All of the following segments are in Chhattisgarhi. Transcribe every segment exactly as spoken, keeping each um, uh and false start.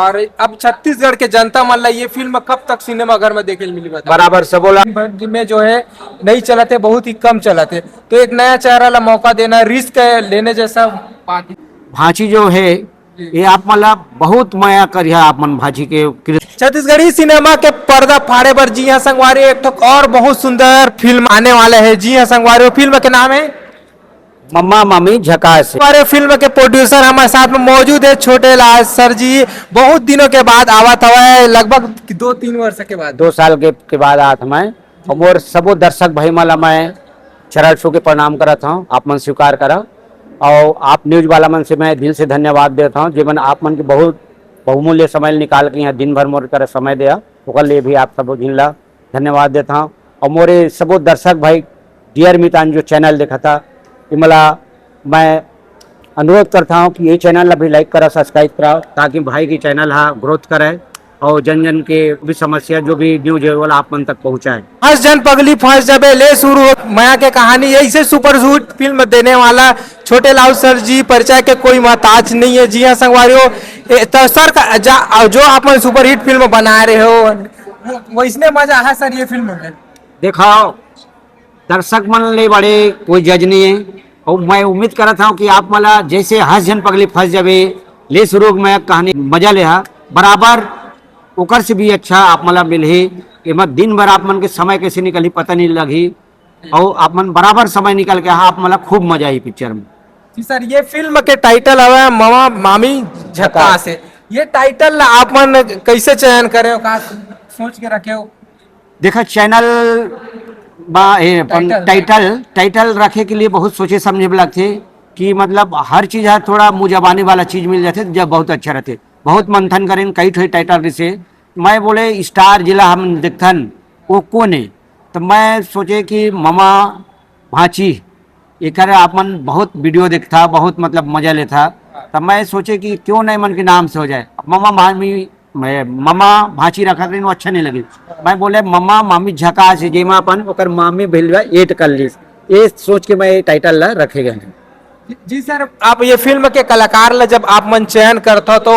और अब छत्तीसगढ़ के जनता मन ला ये फिल्म कब तक सिनेमा घर में देखे ल मिली, बता? बराबर सबो ला। में जो है नहीं चलत है, बहुत ही कम चलत है, तो एक नया चेहरा ला मौका देना, रिस्क लेने जैसा बात है। भांची जो है, ये आप मन ला बहुत मया करिहा, आप मन भांची के कृ- छत्तीसगढ़ी सिनेमा के पर्दा फाड़े बर, जी हाँ संगवारी, एक ठो और बहुत सुंदर फिल्म आने वाला है। जी हाँ संगवारी, वो फिल्म के नाम है मम्मा मामी झकास। हमारे फिल्म के प्रोड्यूसर हमारे साथ में मौजूद है छोटे लाल सर जी। बहुत दिनों के बाद आवत हवय, लगभग दो तीन वर्ष के बाद। दो साल के, के बाद आत हवय। और मोर सबो दर्शक भाई मन ला मैं चरण छू के प्रणाम करत हूँ, आप मन स्वीकार करा। और आप न्यूज वाला मन से मैं दिल से धन्यवाद देता हूँ, जेमन आप मन के बहुत बहुमूल्य समय निकाल के यहाँ दिन भर मोर करा समय दिया, ओकर लिए भी आप सब झिन ला धन्यवाद देता हूँ। और मोरे सबो दर्शक भाई, डियर मितान जो चैनल देखा था, ये मला मैं अनुरोध करता हूँ कि ये चैनल ला भी लाइक करा, सब्सक्राइब करा, ताकि भाई की चैनल हा ग्रोथ करे और जन जन के भी समस्या, जो भी न्यूज है, वो आप मन तक पहुँचाए। हंस झन पगली फंस जबे ले शुरू हो मया के कहानी, ऐसे सुपरहिट फिल्म देने वाला छोटे लाल सर जी, परिचय के कोई मोहताज नहीं है। जी हाँ संगवारियों, ए, तो सर का, जा, जो आप मन सुपरहिट फिल्म बना रहे हो, वो, वैसने मजा है सर ये फिल्म में? देखो, दर्शक मन ले बड़े कोई जज नहीं है, और मैं उम्मीद करत हूँ कि आप मन ला जैसे हंस झन पगली फंस जबे ले शुरू में कहानी मजा ले हा, बराबर ओकर से भी अच्छा आप मन ला मिलही। एमा दिन भर आप मन के समय कैसे निकलही पता नहीं लगही, और आप मन बराबर समय निकाल के हा, आप मन ला खूब मजा आही पिक्चर में। जी सर, ये फिल्म के टाइटल हवे ममा मामी झकास है, ये टाइटल ला आप मन कैसे चयन करे हो, का सोच के रखे हो? देखा, चैनल बा, ए, अपन टाइटल। टाइटल, टाइटल रखे के लिए बहुत सोचे समझे बर लगथे कि मतलब हर चीज हर थोड़ा मुंह जबानी वाला चीज मिल जाथे, जब बहुत अच्छा रहथे। बहुत मंथन करेन, कई ठो टाइटल रिसे। मैं बोले, स्टार जिला हम देखथन, वो कोन है? तो मैं सोचे कि ममा भांची, एकर आप मन बहुत वीडियो देखथा, बहुत मतलब मजा लेथा। तब मैं सोचे कि क्यों नहीं मन के नाम से हो जाए। ममा मामी, मैं ममा भांची रखा करें, वो अच्छा नहीं लगे। मैं बोले, ममा मामी झकास है, जेमा अपन ओकर मामी भिलवा एट कर लीस। ये सोच के मैं ये टाइटल ला रखे गए हैं। जी सर, आप ये फिल्म के कलाकार ला जब आप मन चयन करता तो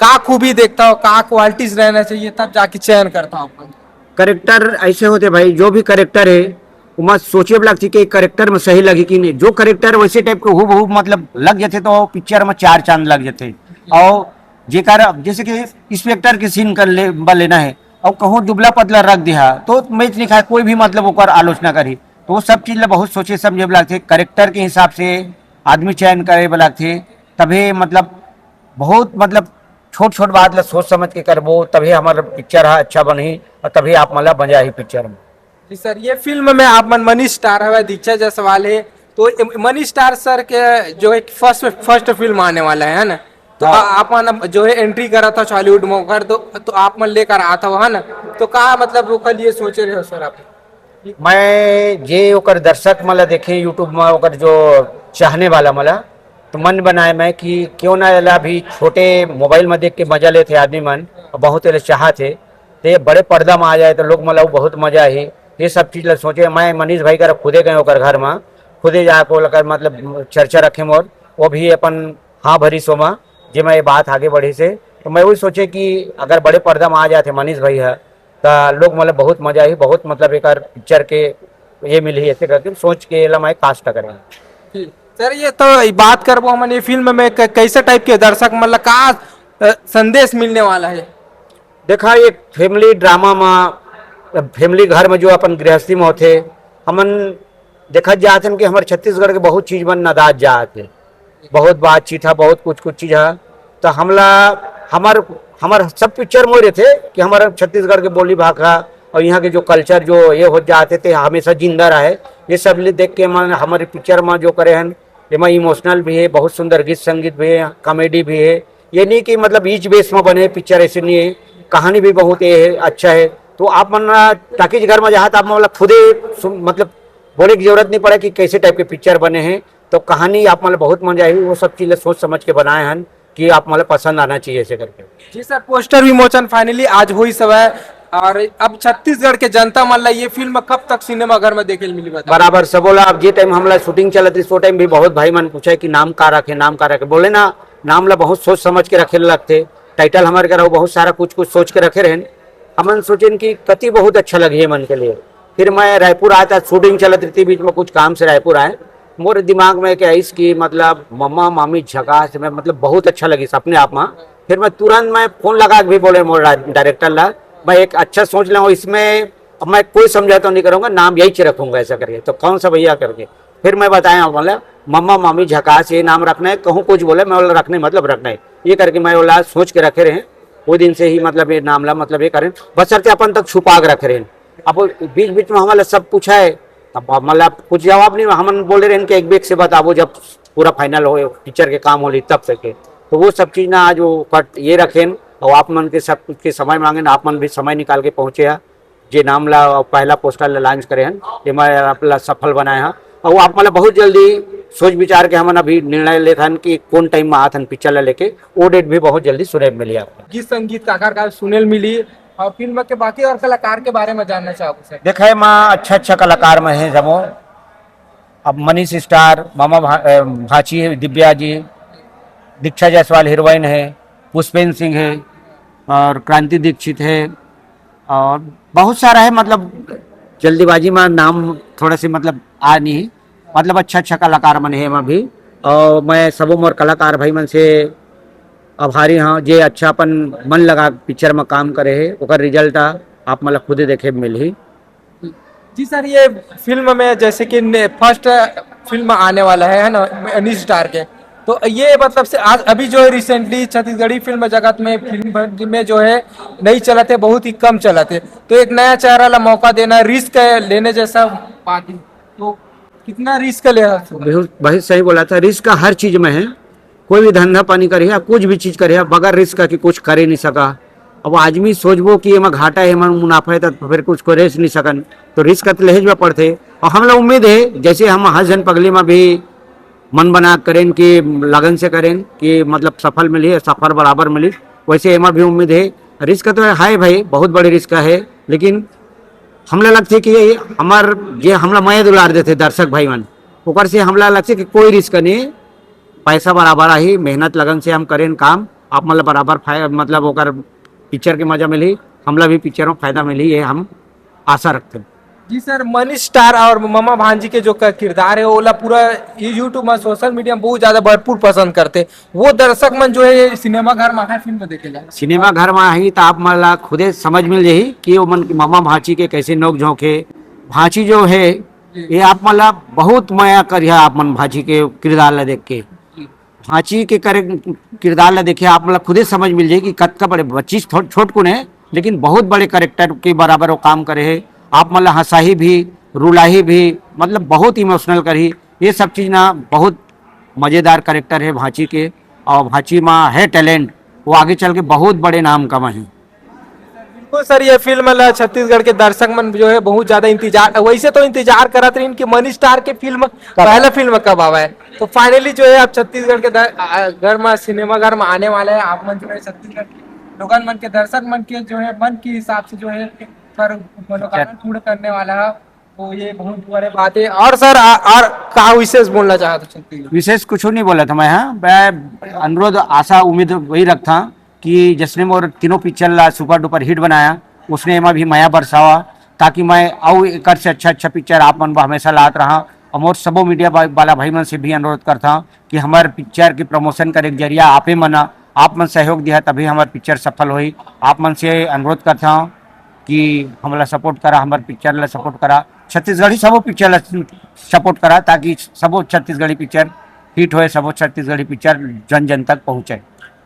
का खूबी देखता हो, का क्वालिटीज रहना चाहिए, तब जाके चयन करता हो आप? करेक्टर ऐसे होते भाई, जो भी करेक्टर है, ओमा सोचे बर लगथे कि करेक्टर में सही लगी कि नहीं। जो करेक्टर वैसे टाइप के हूबहू मतलब लग जाथे, तो पिक्चर में चार चांद लग जाथे। और जेकर, जैसे कि इंस्पेक्टर के सीन कर ले, बा लेना है, और कहूँ दुबला पतला रख दिया, तो मैच नहीं खाए, कोई भी मतलब ओकर आलोचना करही। तो वो सब चीज ला बहुत सोचे समझे बर लगथे, करेक्टर के हिसाब से आदमी चयन करे बर लगथे, तभे मतलब बहुत मतलब छोट छोट बात ला सोच समझ के करबो, तभे हमर पिक्चर हा अच्छा बनही और तभे आप मन ला मजा आही पिक्चर में। जी सर, ये फिल्म में आप मन मनी स्टार हवे, दीक्षा जायसवाल है, तो ये मनी स्टार सर के जो एक फर्स्ट, फर्स्ट फिल्म आने वाला है, है ना? तो हाँ। आ-, आप मन जो है एंट्री करा था हॉलीवुड में ओकर, तो, तो आप मन लेकर आता हो, है ना? तो का मतलब ओकर लिए सोचे रहे हो सर आप? मैं जे ओकर दर्शक मन ला देखे YouTube में, ओकर जो चाहने वाला मन ला, तो मन बनाए मैं कि क्यों ना एला भी छोटे मोबाइल में देख के मजा लेथे आदमी मन, और बहुत एला चाहत हे, तो ये बड़े पर्दा में आ जाए तो लोग मन ला बहुत मजा आही। ये सब चीज ला सोचे मैं मनीष भाई करा खुदे गए ओकर घर में, खुदे जाके ओकर मतलब चर्चा रखे मोर, वो भी अपन हाँ भरी सोमा, जे मैं ये बात आगे बढ़ी से, तो मैं वही सोचे कि अगर बड़े पर्दा में आ जाते मनीष भाई है, तो लोग मतलब बहुत मजा ही, बहुत मतलब एक पिक्चर के ये मिली ऐसे करके सोच के एला मैं कास्ट करें। जी। सर, ये तो ये बात करबो हमन, ये फिल्म में क-, कैसे टाइप के दर्शक मन ला का, अ, संदेश मिलने वाला है? देखा, एक फैमिली ड्रामा में, फैमिली घर में जो अपन गृहस्थी में होथे, हमन देखत जात हन कि हमर छत्तीसगढ़ के बहुत चीज मन नदात जात हे, बहुत बातचीत हा, बहुत कुछ कुछ चीज हा। तो हमला, हमर, हमर सब पिक्चर में रहिथे कि हमर छत्तीसगढ़ के बोली भाखा और यहाँ के जो कल्चर जो ये हो जात हे, ते हमेशा जिंदा रहे। ये सब ले देख के मन हमर पिक्चर में जो करे हन, एमा इमोशनल भी है, बहुत सुंदर गीत संगीत भी है, कॉमेडी भी है। ये नहीं कि मतलब इस बेस में बने पिक्चर, ऐसे नहीं है। कहानी भी बहुत ये है, अच्छा है। तो आप मन टॉकीज घर में जाहा तो आप मन ला खुदे सुन, मतलब बोले की जरूरत नहीं पड़े कि कैसे टाइप के पिक्चर बने हैं। तो कहानी आप मन ला बहुत मजा आई, वो सब चीज ला सोच समझ के बनाए हन कि आप मन ला पसंद आना चाहिए ऐसे करके। जी सर, पोस्टर विमोचन फाइनली आज होइस हवय, और अब छत्तीसगढ़ के जनता मन ला ये फिल्म कब तक सिनेमा घर में देखे ल मिली, बता? बराबर सबो ला। अब जे टाइम हमला शूटिंग चलत रही, वो टाइम भी बहुत भाई मन पूछे कि नाम का रखे, नाम का रखे। बोले ना, नाम ला बहुत सोच समझ के रखे लगथे। टाइटल हमर करा बहुत सारा कुछ कुछ सोच के रखे रहेन। हमन सोचेन कि कति बहुत अच्छा लगही मन के लिए। फिर मैं रायपुर आया था, शूटिंग चलत रही थी, बीच में कुछ काम से रायपुर आए। मोर दिमाग में क्या इस कि मतलब मम्मा मामी झकास में मतलब बहुत अच्छा लगी अपने आप में। फिर मैं तुरंत मैं फोन लगा के भी बोले मोर डायरेक्टर ला, मैं एक अच्छा सोच ला हूँ इसमें। अब मैं कोई समझौता नहीं करूंगा, नाम यही च रखूंगा ऐसा करके। तो कौन सा भैया करके फिर मैं बताया, बोला मम्मा मामी झकास ये नाम रखना है, कहूँ कुछ बोले मैं बोला रखना है, मतलब रखना है। ये करके मैं बोला सोच के रखे रहे। वो दिन से ही मतलब ये नाम ला मतलब ये करें, बस सरते अपन तक छुपा के रखे रहे। अब बीच बीच में हमारा सब पूछा है, तब मतलब कुछ जवाब नहीं, हमन बोले रहे कि एक बेग से बताबो जब पूरा फाइनल हो, पिक्चर के काम होली तब सके। तो वो सब चीज ना आज वो कट ये रखें। और आप मन के सब कुछ के समय मांगे ना, आप मन भी समय निकाल के पहुंचे हैं। जे नाम ला पहला पोस्टर ला लॉन्च करे हन, एमा आप ला सफल बनाए हन। और आप मन ला बहुत जल्दी सोच विचार के हमन अभी निर्णय लेत हन कि कौन टाइम में आत हन पिक्चर ला लेके, वो डेट भी बहुत जल्दी सुने मिली आपको। गीत संगीतकार का सुनेल मिली और फिल्म के बाकी और कलाकार के बारे में जानना चाहूँ सर। देखा है माँ, अच्छा अच्छा कलाकार में है जमो। अब मनीष स्टार, मामा भा, अ, भाची है दिव्या जी, दीक्षा जायसवाल हीरोइन है, पुष्पेंद्र सिंह है और क्रांति दीक्षित है और बहुत सारा है। मतलब जल्दीबाजी में नाम थोड़ा से मतलब आ नहीं, मतलब अच्छा अच्छा कलाकार मन है एमा भी। और मैं सबो मोर कलाकार भाई मन से आभारी हाँ, जे अच्छा अपन मन लगा पिक्चर में काम करे है, ओकर रिजल्ट आ आप मतलब खुदे देखे मिलही। जी सर, ये फिल्म में जैसे कि फर्स्ट फिल्म आने वाला है, है ना, मनीष स्टार के, तो ये मतलब से आज अभी जो है रिसेंटली छत्तीसगढ़ी फिल्म जगत में फिल्म में जो है नहीं चलत है, बहुत ही कम चलत है, तो एक नया चेहरा ला मौका देना रिस्क लेने जैसा बात है, तो कितना रिस्क ले? बहुत बहुत सही बोला था, रिस्क का हर चीज में है। कोई भी धंधा पानी करिए, कुछ भी चीज करिए, बगैर रिस्क के कुछ करे नहीं सका। अब आदमी सोचबो कि एमा घाटा है, एमा मुनाफा है, तो फिर कुछ करे नहीं सकन। तो रिस्क तो लेहे ज पड़थे। और हम लोग उम्मीद है, जैसे हम हर जन पगली में भी मन बना करें कि लगन से करें कि मतलब सफल मिली, सफर बराबर मिली, वैसे एमा भी उम्मीद है। रिस्क तो है भाई, बहुत बड़ी रिस्क है, लेकिन हमला लगथे कि ये हमर, जे हमला मया दुलार देथे दर्शक भाई मन, ओकर से हमला लगथे कि कोई रिस्क नहीं, पैसा बराबर आही, मेहनत लगन से हम करेन काम, आप मन ला बराबर फाय-, मतलब ओकर पिक्चर के मजा मिलही, हमला भी पिक्चर में फायदा मिलही, ये हम आशा रखते हैं। जी सर, मनीष स्टार और ममा भांजी के जो क-, किरदार है, ओला पूरा ये YouTube में, सोशल मीडिया में बहुत ज्यादा भरपूर पसंद करते। वो दर्शक मन जो है, ये सिनेमा घर में आए फिल्म देखे ला। सिनेमा घर में आही तो आप मन ला खुदे समझ मिल जाही कि वो मन ममा भांजी के कैसे नोक झोंक है। भांजी जो है, ये आप मन ला बहुत मया करिहा आप मन भांजी के किरदार ला देख के। भांची के करे किरदार ला देखिए, आप मन ला खुदे समझ मिल जाही कि कतका बड़े बच्ची छो-, छोट कुन है, लेकिन बहुत बड़े कैरेक्टर के बराबर वो काम करे है। आप मन ला हंसाही भी, रुलाही भी, मतलब बहुत इमोशनल करही। ये सब चीज ना बहुत मजेदार कैरेक्टर है भांची के, और भांची में है टैलेंट, वो आगे चल के बहुत बड़े नाम कमाही। बिल्कुल सर, ये फिल्म ला छत्तीसगढ़ के दर्शक मन जो है बहुत ज्यादा इंतजार, वैसे तो इंतजार करत रहिन कि मनीष स्टार के फिल्म, पहला फिल्म कब आवा है, तो फाइनली जो है अब छत्तीसगढ़ के दर-, आ, घर में, सिनेमा घर में आने वाला है। आप मन जो है छत्तीसगढ़ के लोगन मन के, दर्शक मन के जो है मन के हिसाब से जो है पर मनोकामना पूर्ण करने वाला है, तो ये बहुत बड़े बात है। और सर आ, और का विशेष बोलना चाहत हो छत्तीसगढ़? विशेष कुछ नहीं बोला था मैं, हाँ मैं अनुरोध, आशा, उम्मीद वही रखता कि जसने मोर तीनों पिक्चर ला सुपर डुपर हिट बनाया, उसने एमा भी मया बरसावा, ताकि मैं अउ एकर से अच्छा अच्छा पिक्चर आप मन बर हमेशा लात रहा। और मोर सबो मीडिया बा-, वाला भाई मन से भी अनुरोध करता कि हमर पिक्चर के प्रमोशन करे के जरिया आपे मन, आप मन सहयोग दिया तभी हमर पिक्चर सफल होही। आप मन से अनुरोध करता कि हमला सपोर्ट करा, हमर पिक्चर ला सपोर्ट करा, छत्तीसगढ़ी सबो पिक्चर ला सपोर्ट करा, ताकि सबो छत्तीसगढ़ी पिक्चर हिट होए, सबो छत्तीसगढ़ी पिक्चर जन जन तक पहुँचे।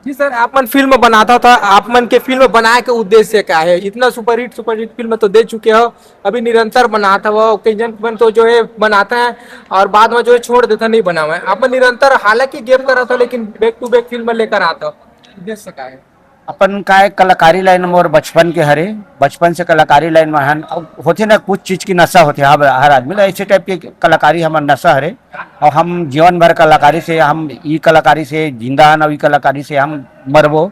जी सर, आप मन फिल्म बनाता था, आप मन के फिल्म बनाए के उद्देश्य क्या है? इतना सुपरहिट सुपरहिट फिल्म तो दे चुके हो, अभी निरंतर बनाता हो। कई जन मन तो जो है बनाता है और बाद में जो है छोड़ देता, नहीं बनावा है। आप मन निरंतर हालांकि गैप करा था, लेकिन बैक टू बैक फिल्म लेकर आता हो, उद्देश्य क्या है? अपन काय कलाकारी लाइन मोर बचपन के हरे, बचपन से कलाकारी लाइन में हन। अब होथे ना कुछ चीज की नशा होथे हर, हर आदमी ला, ऐसे टाइप के कलाकारी हमर नशा हरे। और हम जीवन भर कलाकारी से, हम ई कलाकारी से जिंदा हन और ई कलाकारी से हम मरबो।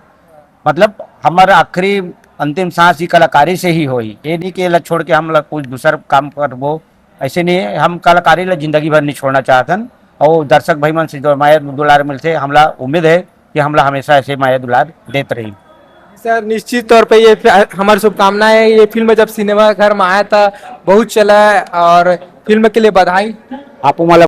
मतलब हमर आखिरी अंतिम सांस ई कलाकारी से ही होई। ये नहीं कि एला छोड़ के हम ला कुछ दूसर काम करबो, ऐसे नहीं है। हम कलाकारी ला जिंदगी भर नहीं छोड़ना चाहत हन। और दर्शक भाई मन से जो माया दुलार मिलथे, हमला उम्मीद है कि हमला हमेशा ऐसे माया दुलार देत रही। सर, निश्चित तौर पे ये फि-, हमारी शुभकामना है। ये फिल्म जब सिनेमा घर में आया था, बहुत चला है, और फिल्म के लिए बधाई। आपो मन ला